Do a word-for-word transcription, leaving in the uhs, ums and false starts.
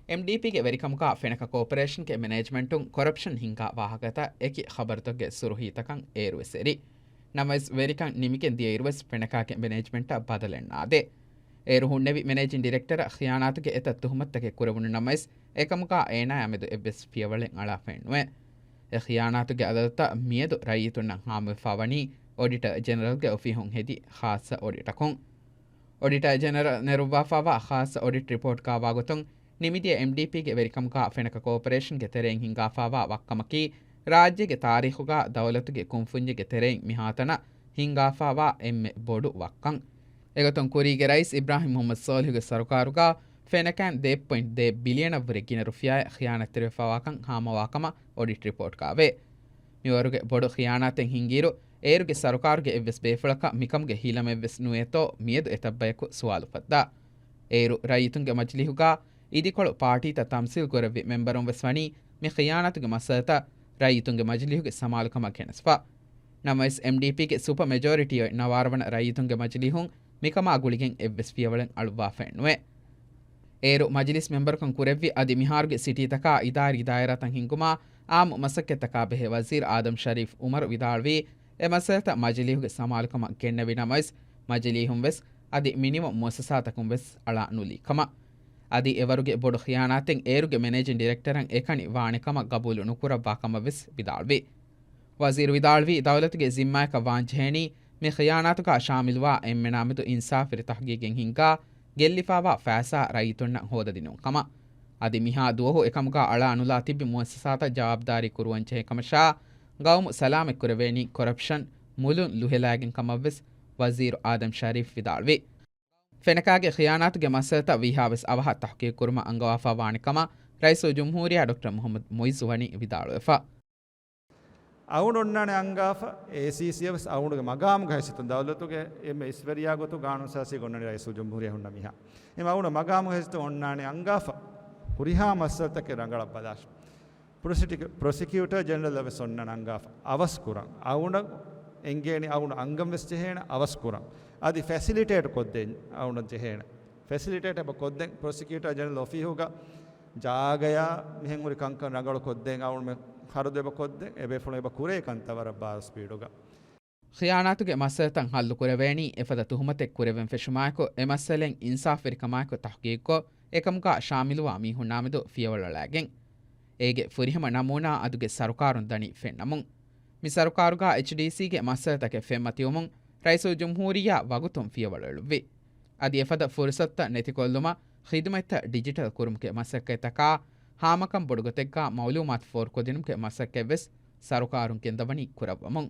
އެމްޑީޕީގެ ވެރިކަމުގަ ފެނަކަ ކޯޕަރޭޝަންގެ މެނޭޖްމަންޓުން ކޮރަޕްޝަން ހިންގާ ވާހަކަތައް އެކި ޚަބަރުތަކުގެ ސުރުހީތަކަށް އޭރުވެސް އެރި. ނަމަވެސް، ވެރިކަން ނިމިގެން ދިޔައިރުވެސް ފެނަކާގެ މެނޭޖްމަންޓަށް ބަދަލެއް ނާދޭ. އޭރު ހުންނެވި މެނޭޖިން ޑިރެކްޓަރަށް ޚިޔާނާތުގެ އެތައް ތުހުމަތުތަކެއް ކުރެވުނު ނަމަވެސް، އެކަމުގަ އޭނާއާ މެދު އެއްވެސް ފިޔަވަޅެއް އަޅާފައެއް ނުވޭ. އެ ޚިޔާނާތުގެ އަދަދުތައް މިއަދު ރައްޔިތުންނަށް ހާމަވެފަ ވަނީ އޮޑިޓަރ ޖެނެރަލްގެ އޮފީހުން ހެދި ޚާއްޞަ އޮޑިޓަކުން. އޮޑިޓަރ ޖެނެރަލް ނެރުއްވާފައިވާ ޚާއްޞަ އޮޑިޓް ރިޕޯޓްގަ ވާގޮތުން، ނިމިދިޔަ އެމްޑީޕީގެ ވެރިކަމުގަ ފެނަކަ ކޯޕަރޭޝަންގެ ތެރެއިން ހިންގާފައިވާ ވައްކަމަކީ، ރާއްޖޭގެ ތާރީޚުގަ ދައުލަތުގެ ކުންފުންޏެއްގެ ތެރެއިން މިހާތަނަށް ހިންގާފައިވާ އެންމެ ބޮޑު ވައްކަން. އެގޮތުން ކުރީގެ ރައީސް އިބްރާހިމް މުޙައްމަދު ޞާލިޙުގެ ސަރުކާރުގަ ފެނަކައިން ދެ ޕޮއިންޓް ދެ ބިލިއަނަށްވުރެ ގިނަ ރުފިޔާއެއް ޚިޔާނާތްތެރިވެފައިވާކަން ހާމަވާކަމަށް އޮޑިޓް ރިޕޯޓްގައެވެ. މިވަރުގެ ބޮޑު ޚިޔާނާތެއް ހިންގިއިރު، އޭރުގެ ސަރުކާރުގެ އެއްވެސް ބޭފުޅަކަށް މިކަމުގެ ހިލަމެއްވެސް ނުވޭތޯ މިއަދު އެތައް ބަޔަކު ސުވާލު އުފައްދާ. އޭރު ރައްޔިތުންގެ މަޖިލީހުގަ އިދިކޮޅު ޕާޓީތައް ތަމްސީލް ކުރެއްވި މެމްބަރުން ވެސް ވަނީ މި ޚިޔާނާތުގެ މައްސަލަތައް ރައްޔިތުންގެ މަޖިލީހުގެ ސަމާލުކަމަށް ގެނެސްފަ. ނަމަވެސް، އެމްޑީޕީގެ ސުޕަ މެޖޯރިޓީ އޮތް ނަވާރަ ވަނަ ރައްޔިތުންގެ މަޖިލީހުން މިކަމާ ގުޅިގެން އެއްވެސް ފިޔަވަޅެއް އަޅުއްވާފައެއް ނުވޭ. އޭރު މަޖިލިސް މެމްބަރުކަން ކުރެއްވި އަދި މިހާރުގެ ސިޓީތަކާ އިދާރީ ދާއިރާތައް ހިންގުމާ އާއްމު މަސައްކަތްތަކާ ބެހޭ ވަޒީރު އާދަމް ޝަރީފް އުމަރު ވިދާޅުވީ، އެ މައްސަލަތައް މަޖިލީހުގެ ސަމާލުކަމަށް ގެންނެވި ނަމަވެސް، މަޖިލީހުން ވެސް އަދި މިނިވަން މުއައްސަސާތަކުން ވެސް އަޅާ ނުލީ ކަމަށް. އަދި އެވަރުގެ ބޮޑު ޚިޔާނާތެއް އޭރުގެ މެނޭޖިން ޑިރެކްޓަރަށް އެކަނި ވާނެ ކަމަށް ގަބޫލު ނުކުރައްވާ ކަމަށް ވެސް ވިދާޅުވި. ވަޒީރު ވިދާޅުވީ، ދައުލަތުގެ ޒިންމާއަކަށް ވާން ޖެހޭނީ، މި ޚިޔާނާތުގަ ޝާމިލުވާ އެންމެނާ މެދު އިންސާފުވެރި ތަހުގީގެއް ހިންގާ، ގެއްލިފައިވާ ފައިސާ ރައްޔިތުންނަށް ހޯދަދިނުން ކަމަށް. އަދި މިހާ ދުވަހު އެކަމުގަ އަޅާ ނުލާ ތިބި މުއައްސަސާތައް ޖަވާބުދާރީ ކުރުވަން ޖެހޭ ކަމަށާ، ގައުމު ސަލާމަތް ކުރެވޭނީ ކޮރަޕްޝަން މުލުން ލުހެލާގެން ކަމަށް ވެސް ވަޒީރު އާދަމް ޝަރީފް ވިދާޅުވި. ފެނަކާގެ ޚިޔާނާތުގެ މައްސަލަތައް ވީހާވެސް އަވަހަށް ތަހުގީގު ކުރުމަށް އަންގަވާފަ ވާނެ ކަމަށް ރައީސުލްޖުމްހޫރިއްޔާ ޑޮކްޓަރ މުޙައްމަދު މުޢިއްޒު ވަނީ ވިދާޅުވެފަ. އަޅުގަނޑު އޮންނާނެ އަންގާފަ، އޭސީސީއަށް ވެސް އަޅުގަނޑުގެ މަގާމުގަ ހިސްތުން ދައުލަތުގެ އެންމެ އިސްވެރިޔާ ގޮތުގަ ގާނޫނުސާޒީ އޮންނަނީ ރައީސުލްޖުމްހޫރިއްޔާ ހުންނަ މީހާ. އެމަ އަޅުގަނޑު މަގާމުގަ ހިސްތުން އޮންނާނެ އަންގާފަ، ހުރިހާ މައްސަލަތަކެއް ރަނގަޅަށް ބަލާށި. ޕްރޮސިޓިކ-، ޕްރޮސިކިއުޓަރ ޖެނެރަލް ވެސް އޮންނަން އަންގާފަ. އަވަސް ކުރަން. އަޅުގަނޑަށް އެނގޭނީ އަޅުގަނޑު އަންގަން ވެސް ޖެހޭނެ އަވަސް ކުރަން. އަދި ފެސިލިޓޭޓް ކޮށްދޭން އަޅުގަނޑަށް ޖެހޭނެ. ފެސިލިޓޭޓް އެބަ ކޮށްދޭން ޕްރޮސިކިއުޓަރ ޖެނެރަލް އޮފީހުގަ ޖާގަޔާ މިހެން ހުރި ކަންކަން ރަނގަޅު ކޮށްދޭން އަޅުގަނޑުމެ ޚަރަދު އެބަ ކޮށްދޭން. އެބޭފުޅުން އެބަ ކުރޭ ކަންތައް ވަރަށް ބާރު ސްޕީޑުގަ. ޚިޔާނާތުގެ މައްސަލަތައް ހައްލު ކުރެވޭނީ އެފަދަ ތުހުމަތެއް ކުރެވެން ފެށުމާއެކު، އެ މައްސަލައިން އިންސާފުވެރިކަމާއެކު ތަހުގީގުކޮށް، އެކަމުގަ ޝާމިލުވާ މީހުންނާމެދު ފިޔަވަޅު އަޅާގެން. އޭގެ ފުރިހަމަ ނަމޫނާ އަދުގެ ސަރުކާރުން ދަނީ ފެންނަމުން. މި ސަރުކާރުގަ އެޗްޑީސީގެ މައްސަލަތަކެއް ފެންމަތިވުމުން ރައީސުލްޖުމްހޫރިއްޔާ ވަގުތުން ފިޔަވަޅު އެޅުއްވި. އަދި އެފަދަ ފުރުސަތުތައް ނެތިކޮށްލުމަށް ޚިދުމަތްތައް ޑިޖިޓަލް ކުރުމުގެ މަސައްކަތްތަކާ ހާމަކަން ބޮޑުގޮތެއްގަ މައުލޫމާތު ފޯރުކޮށްދިނުމުގެ މަސައްކަތްވެސް ސަރުކާރުން ގެންދަވަނީ ކުރައްވަމުން.